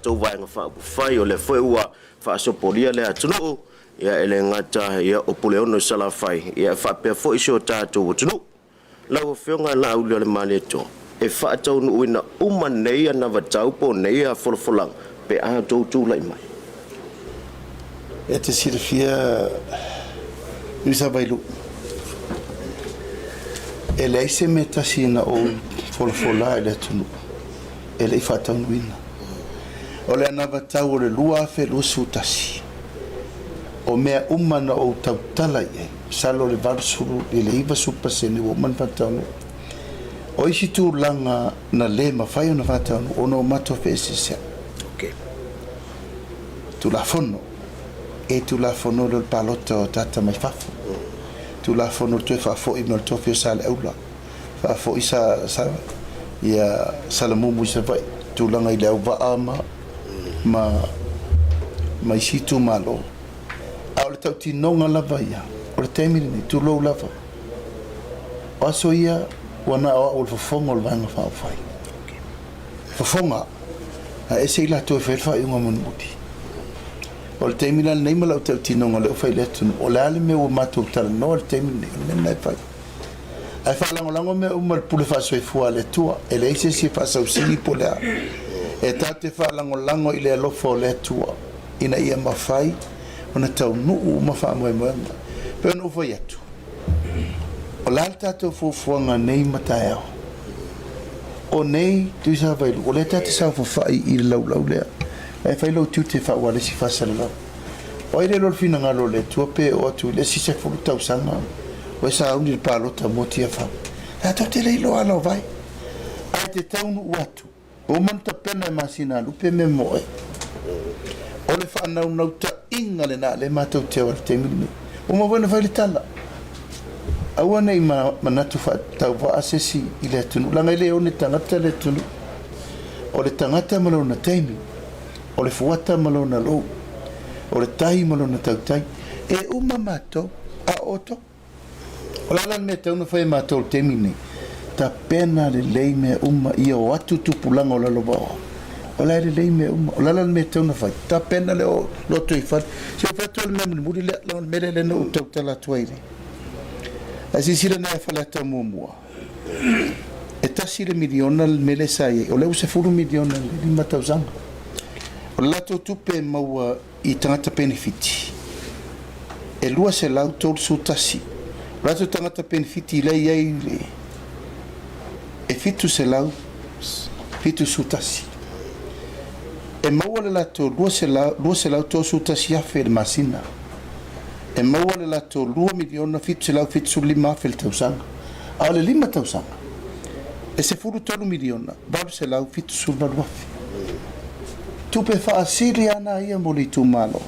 tou Vaega Faaupufai o lea foi ua faasopolia le atunuu, ia e le gata ia o Puleono i Salafai, ia e faapea foi si o tatou atunuu. Lau Afioga Laaulialemalietoa, e faataunuuina uma nei anavatau po o nei folafolaga pe a outou tulai mai. E te silafia Luisa Vailuu, E leai se mea tasi na ou folafola i le atunuu e le i faataunuuina. O le anavatau o le 2021, o mea uma na ou tautala i ai, masalo o le 80 i le 90% ua uma ona faataunuu. O isi tulaga na le mafai ona faataunuu ona ua matou feeseeseai. Tulafono, e Tulafono lea o le palota o tagata mai fafo, Tulafono o le toe faafoi mai o le tofi o Saleaula, faafoi sa, sa, ia Salamumu i Savaii, tulaga i Leauvaa ma, ma, ma isi itumalo. A o le tautinoga lava ia, o le taimi lenei, tulou lava, o aso ia ua na o au o le fofoga o le Vaega Faaupufai. Fofoga, ae ese i latou e fai le faaiuga mulimuli. O le taimi la lenei ma lau tautinoga o lea ua fai i le atunuu, o le a le mea ua matou talanoa i le taimi lenei, o le mea lena e fai. Ae faalagolago mea uma i le pule faasoifua a le Atua, e leai se isi e faasausili po o le a. E tatou te faalagolago i le alofa o le Atua ina ia mafai ona taunuu uma faamoemoega. E pei ona ou fai atu, o le a le tatou fuafuaga nei ma taeao? O nei Tuisavailu, o lea ta te saofafai i le laulau lea, ae fai lou tiute e faaualesi faasalalau. O ai le iloa le finagalo o le Atua pe oo atu i le isi 10 tausaga o e sauni i le palota mo Tiafau? Tatou te le iloa ala o vai. Ae te taunuu atu, ua uma ona tapena e masina lupe mea mo oe. O le faanaunautaiga lena lea matou te o ai i le taimi lenei. Ua uma foi ona fai le tala. Aua ne i manatu faatauvaa se isi i le atunuu, leaga e le one tagata le atunuu. O le tagata ma lona taimi, o le fuata ma lona lou, o le tai ma lona tautai. E uma matou, a o outou. O le a la le mea e tatau ona fai e matou i le taimi lenei? Tapena lelei mea uma ia o atu tupulaga o Lalovaoa. O la e lelei mea uma. O le a la le mea e tatau ona fai? Tapena le lotoifale. Se i ou fai atu lava le mea mulimuli lea, leaga o le mea lea lea na ou tautala atu ai. Ae silasila nei ia Faleata muamua, e $1 miliona le mea lea sa i ai, o lea ua $10 miliona i le 5 tausaga. O le latou tupe e maua i tagata penefiti e 231. O latou tagata penefiti lea e i ai le e 771. E maua le latou 231 afe i le masina. E maua le latou 2,775,000 i le tausaga. A o le 5 tausaga, e 13,878,000. Tupe faasili a na ia mo le itumalo.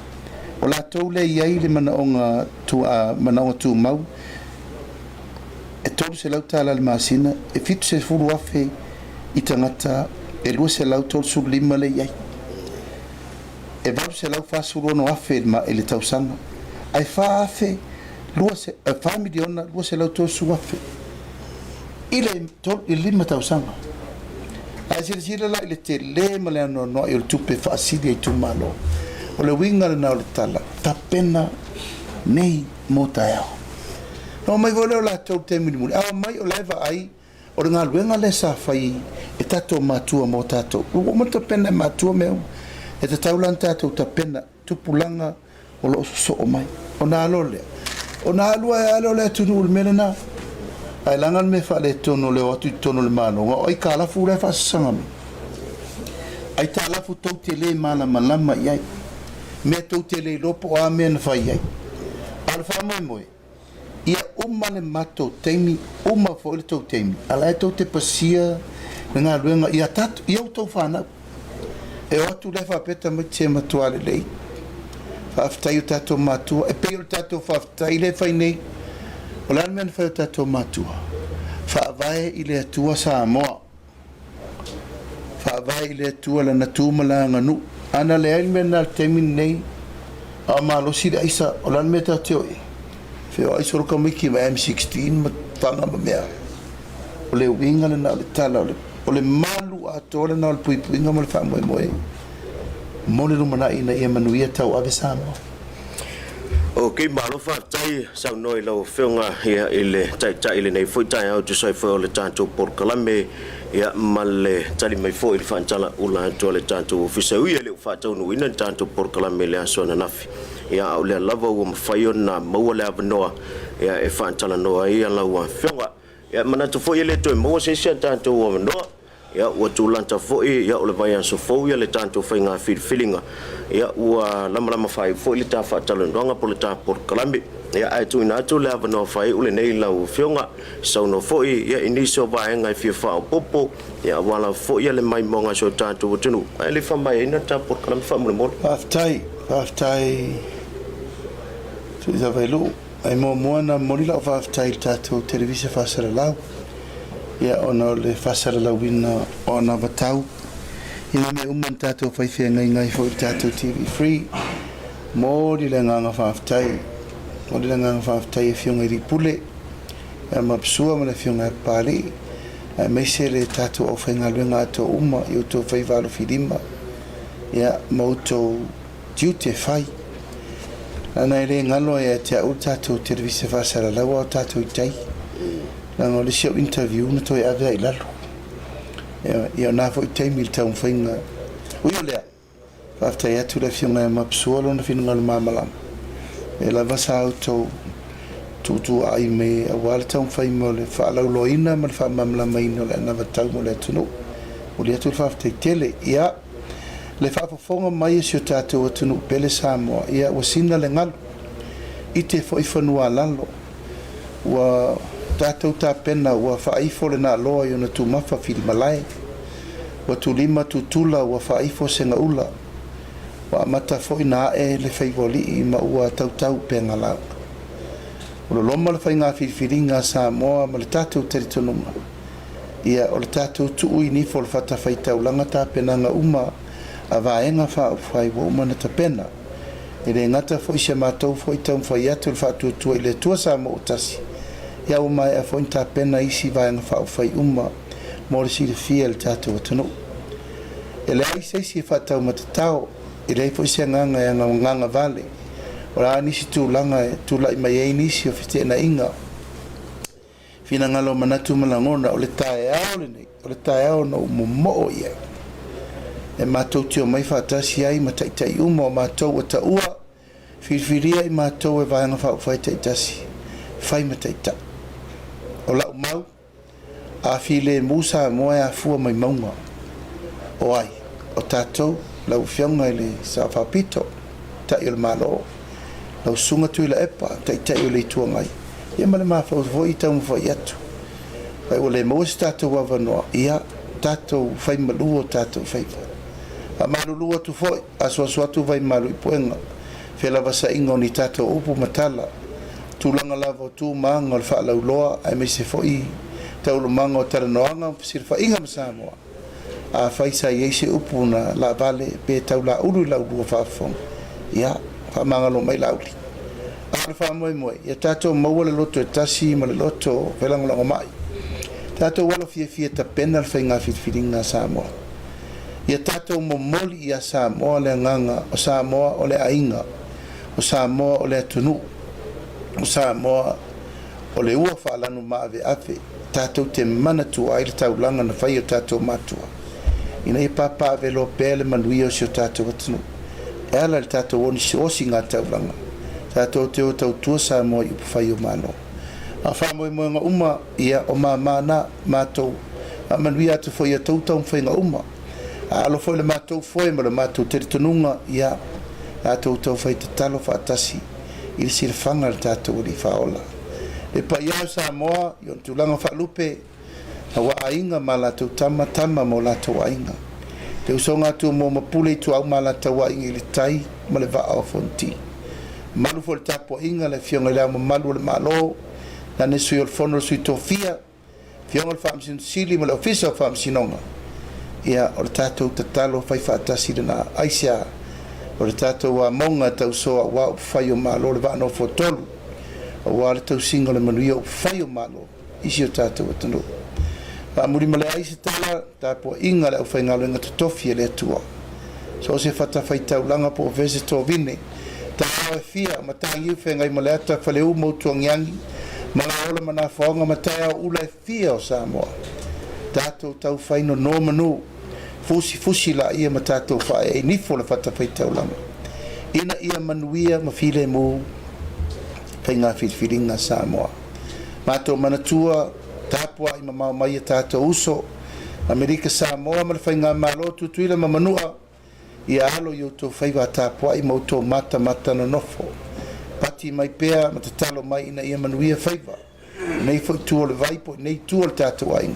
O latou lea e i ai le manaoga manaoga tumau e $300 i le masina, e 70,000 i tagata e 235 lea e i ai. E $846,000 i le tausaga, ae 4,000 $4,230,000 i le 5 tausaga. Ae silasila la i le tele ma le anoanoai o le tupe faasili a itumalo. O le uiga lena o le tala, tapena nei mo taeao. Na omai foi lea o latou i le taimi mulimuli, a omai o la e vaai o le galuega lea sa fai e tatou matua mo tatou. Ua uma ona tapena e matua mea uma. E tatau la ona tatou tapena tupulaga o lo o sosoo mai. Ona alo lea, ona alu ai lava lea o le atunuu i le mea lena. Ae leaga le mea faaletonu o le o atu i totonu o le Malo, o aitalafu la e faasasaga mai. Aitalafu tou te le malamalama i ai. Mea tou te le iloa po o a mea na fai ai. A o le faamoemoe, ia uma le matou taimi, uma foi le tou taimi, a la e tou te pasia le galuega ia tatou, ia outou fanau. E o atu la e faapea tamaiti se matua lelei. Faafetai i o tatou matua. E pei o le tatou faafetai lea e fai nei. O le a le mea na fai e o tatou matua? Faavae i le Atua Samoa. Faavae i le Atua Lana tu ma Lana aganuu. A na leai le mea lena i le taimi lenei, a o malosi le aisa, o le a le mea tatou te o i ai? Feoai solo tamaiti ma M16 ma faga ma mea. O le uiga lena o le tala, o le malu atoa lena o le puipuiga ma le faamoemoe mo le lumanai ina ia manuia tauave Samoa. Ok, malo faafetai saunoa i lau Afioga ia, i le Taitai i lenei foi taeao e tusa ai foi o le tatou polokalame ia, ma le tali mai foi i le faatalaula atu a le tatou Ofisa. E ui e le o faataunuuina le tatou polokalame i le aso ananafi, ia, a o lea lava ua mafai ona maua le avanoa ia, e faatalanoa ai lau Afioga. Ia, e manatu foi e le toe maua se isi a tatou avanoa. Ia, ua tulata foi, ia, o le vaiaso fou ia le tatou faiga filifiliga. Ia, ua lamalama faaiu foi le ta faatalanoaga po o le ta polokalame. Ia, ae tuuina atu le avanoa faaiu lenei i lau Afioga, saunoa foi, ia, i nisi o vaega e fia faaopoopo, ia, aua lava foi ia le maimoaga a si o tatou atunuu, ae le i faamaeaina le ta polokalame faamolemole. Faafetai, faafetai Tuisavailuu. Ae muamua ona momoli lau faafetai i le tatou televisa faasalalau, ia ona o le faasalalauina o anavatau i nai mea uma na tatou fai feagaiga ai foi i le tatou TV Free. Momoli le agaga faafetai, momoli le agaga faafetai i Afioga i Alii Pule, ia Mapsua ma le Afioga ia Papalii, aemaise le tatou aufaigaluega atoa uma i outou faiva alofilima, ia ma outou tiute fai. Leaga e le galo ia te au le tatou televisa faasalalau a o tatou i tai. Leaga o le isi au interview na toe ave lava i lalo. Ia o na foi taimi i le taumafaiga. Ui o lea, faafetai atu le Afioga ia Mapsua lona finagalo malamalama. E lava sa outou tuutuuaai mai aua le taumafai mai o le faalauiloaina ma le faamalamalamaina o le anavatau mo le atunuu. Momoli atu le faafetai tele. Ia, le faafofoga mai a si o tatou atunuu pele Samoa, ia ua sina le galu, ite foi fanua a lalo. Ua tatou tapena ua faaifo le naaloa i ona tumafa filimalae. Ua tulima tutula ua faaifo segaula. Ua amata foi na ae le faiva o alii ma ua tautau upega lauga. Ua loloma le faiga filifiliga a Samoa ma le tatou talitonuga. Ia, o le tatou tuu i nifo o le fatafaitaulaga tapenaga uma a Vaega Faaupufai ua uma ona tapena. E le gata foi si a matou foi taumafai atu le faatuatua i le Atua Samoa ua tasi, ia ua maea foi ona tapena isi Vaega Faaupufai uma mo le silafia e le tatou atunuu. E leai se isi e faataumatatao, e leai foi se agaga e agagavale. O le a nisi tulaga e tulai mai ai nisi o feteenaiga, finagalo manatu ma lagona, o le taeao lenei, o le taeao na ou momoo i ai, e matou te omai faatasi ai ma taitai uma o matou ua taua, filifilia i matou e Vaega Faaupufai taitasi, fai ma taitai. O lau mau, a filemu Samoa e afua mai mauga. O ai? O tatou, lau Afioga i le Sao Faapito, Taitai o le Malo, lau Susuga Tuilaepa, Taitai o le Itu Agai, ia ma le mafaufau foi i taumafai atu. Afai ua le maua se tatou avanoa, ia tatou fai malu o tatou faiva. Faamalulu atu foi, asuasu atu vai malu i puega, felavasaiga o ni tatou upu ma tala, tulaga lava o tu ma aga o le faalauiloa aemaise foi taualumaga o talanoaga ma fesilafaiga ma Samoa. Afai sa i ai se upu na laavale pe tau laulu i lau lua faafofoga, ia, faamagalo mai Laauli. A o le faamoemoe, ia tatou maua le loto e tasi ma le loto felagolagomai. Tatou alo fiafia tapena le faiga filifiliga a Samoa. Ia tatou momoli ia Samoa le agaga o Samoa o le aiga, o Samoa o le atunuu, o Samoa o le ua faalanu maaveave tatou te manatua ai le taulaga na fai e o tatou matua ina ia papaaveloa pea le manuia o si o tatou atunuu e ala i le tatou osiga taulaga tatou te o tautua Samoa i upufai o Malo. A o faamoemoega uma ia o māmā na matou faamanuia atu foi i a tou taumafaiga uma. A alo foi le matou foe ma le matou talitonuga ia tatou taufai tatalo faatasi i le silafaga a le tatou Alii Faaola. Le paia o Samoa i ona tulaga faalupe, aua aiga ma a latou tama, tama ma o latou aiga. Le usoga a Tumua ma Pule Ituau ma Alataua Aiga i le Tai ma le Vaa o Fonoti. Malu foi le tapuaiga a le Afioga i Le Ao Mamalu o le Malo, lana Sui o le Fono le Sui Tofia, Afioga i le Faamasino Sili ma le Ofisa o Faamasinoga, ia, o le tatou tatalo fai faatasi lena. Aisea? O le tatou amoga tausoa aua upufai o Malo, le vaa nofoatolu, aua le tausiga o le manuia o upufai o Malo i si o tatou atunuu. Faamulimaleai se tala, tapuaiga a le aufaigaluega totofi a le Atua. So o se fatafaitaulaga po o fea se tovine, taeao e fia, Mataniu Feagaimaleata, Faleu ma Utuagiagi, Malaeola ma Nafoaga ma taeao ula e fia o Samoa. Tatou tau fai nono manu, fusifusi laia ma tatou faaeae nifo le fatafaitaulaga, ina ia manuia ma filemu faiga filifiliga a Samoa. Matou manatua. Tapuai mamao mai a tatou uso, Amerika Samoa ma le Faigamalo Tutuila ma Manua, ia alo i outou faiva a tapuai ma outou matamata nonofo. Pati mai pea ma tatalo mai ina ia manuia faiva i lenei foi itu o le vai po o lenei itu o le tatou aiga,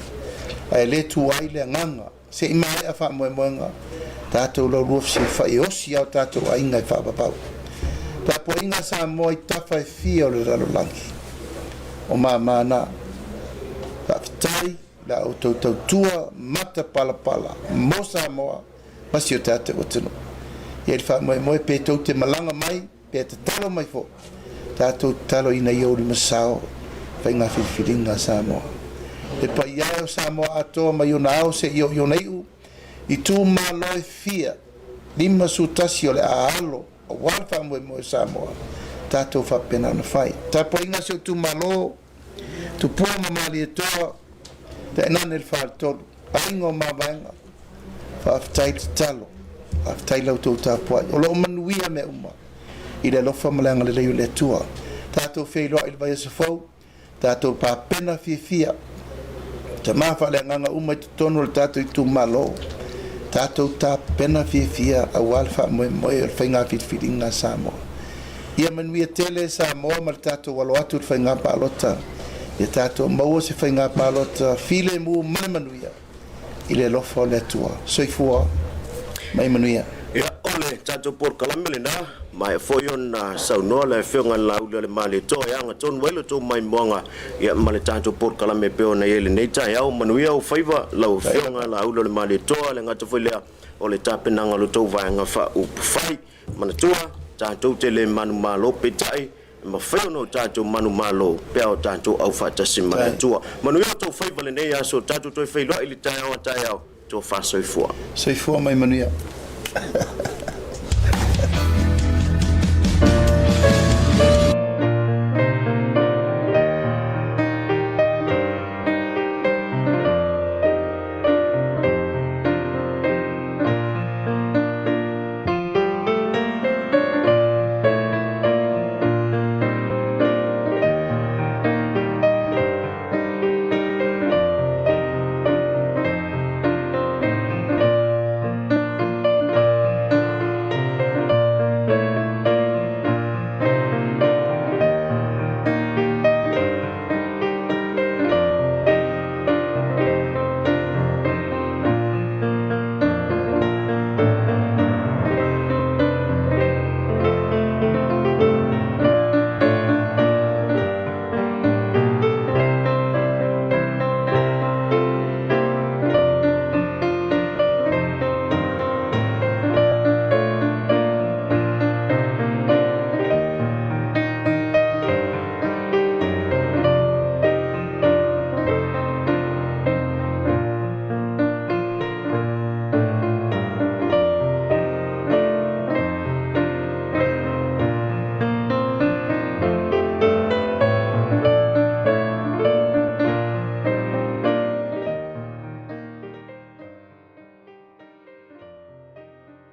ae le tuua ai le agaga se i maea faamoemoega tatou laulua fesilafai e osi a o tatou aiga e faavavau. Tapuaiga a Samoa i tafa e fia o le lalolagi. O mama na. Faafetai i la outou tautua matapalapala mo Samoa ma si o tatou atunuu. Ia i le faamoemoe pe tou te malaga mai pe tatalo mai foi, tatou tatalo ina ia ulimasao faiga filifiliga a Samoa. Le paia e o Samoa atoa mai ona ao seia oo i ona iu, itumalo e fia, 51 o le a alo aua le faamoemoe o Samoa, tatou faapena ona fai. Tapuaiga a si ou itumalo, Tupua ma Malietoa, tainane le Faletolu, Aiga o Mavaega, faafetai tatalo, faafetai la outou tapuai. O lo o manuia mea uma i le alofa ma le agalelei o le Atua. Tatou feiloai i le vaiaso fou, tatou papena fiafia, tama faaleagaga uma i totonu o le tatou itumalo, tatou tapena fiafia aua le faamoemoe o le faiga filifiliga a Samoa. Ia manuia tele Samoa ma le tatou alo atu i le faiga palota. Ia tatou maua se faiga palota filemu ma le manuia i le alofa o le Atua. Soifua ma ia manuia. Ia, o le tatou polokalame lena, maea foi ona saunoa le Afioga i le Laaulialemalietoa e aga tonu ai lo outou maimoaga ia ma le tatou polokalame e pei ona i ai lenei taeao. Manuia ou faiva lau Afioga Laaulialemalietoa, le gata foi lea o le tapenaga o lo outou vaega faaupufai. Manatua, tatou te le manumalo, peitai, e mafai ona o tatou manumalo pe a o tatou aufaatasi ma le Atua. Manuia outou faiva lenei aso, tatou toe feiloai i le taeao a taeao. Tofa soifua. Soifua ma ia manuia.